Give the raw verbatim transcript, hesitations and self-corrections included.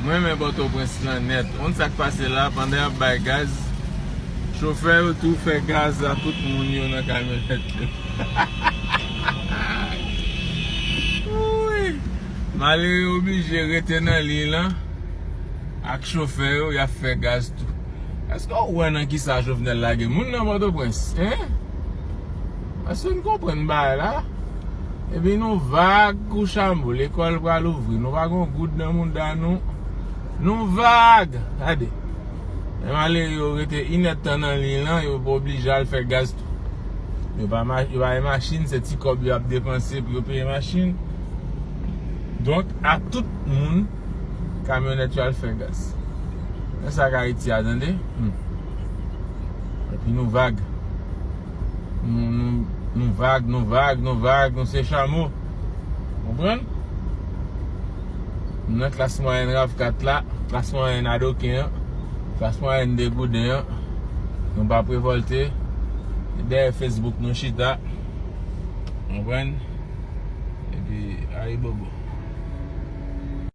Mwen renmen Pòtoprens lan nèt. Konn sa k pase la, pandan y ap bay gaz, chofè yo tou fè gaz a tout moun yo nan kamyonèt yo. Wouy! Malere oblije rete nan liy lan ak chofè yo, y ap fè gaz tou. Èske w wè nan kisa Jovenel lage moun nan Pòtoprens? Hein? Èske n konprann bagay la? Epi nou vag kou chamo, lekòl pral ouvri, nou pa gon goud nan mouda nou. Nou vag! Gade. Men malere yo rete inèdtan nan liy lan, yo pa oblije al fè gaz tou. Yo pa, ma- yo pa gen machin, se ti kòb yo ap depanse pou yo peye machin. Donk, a tout moun, kamyonèt yo al fè gaz. Men sa k Ayiti a, tande. Hmm. Epi nou vag. Nou, nou, nou vag, nou vag, nou vag, nou se chamo. Konprann? Nou nan klas mwayèn rav kat la, klas mwayèn adoken an, klas mwayèn degouden an. Nou p ap revòlte. Dèyè Facebook nou chita. Konprann? Epi, ayibobo.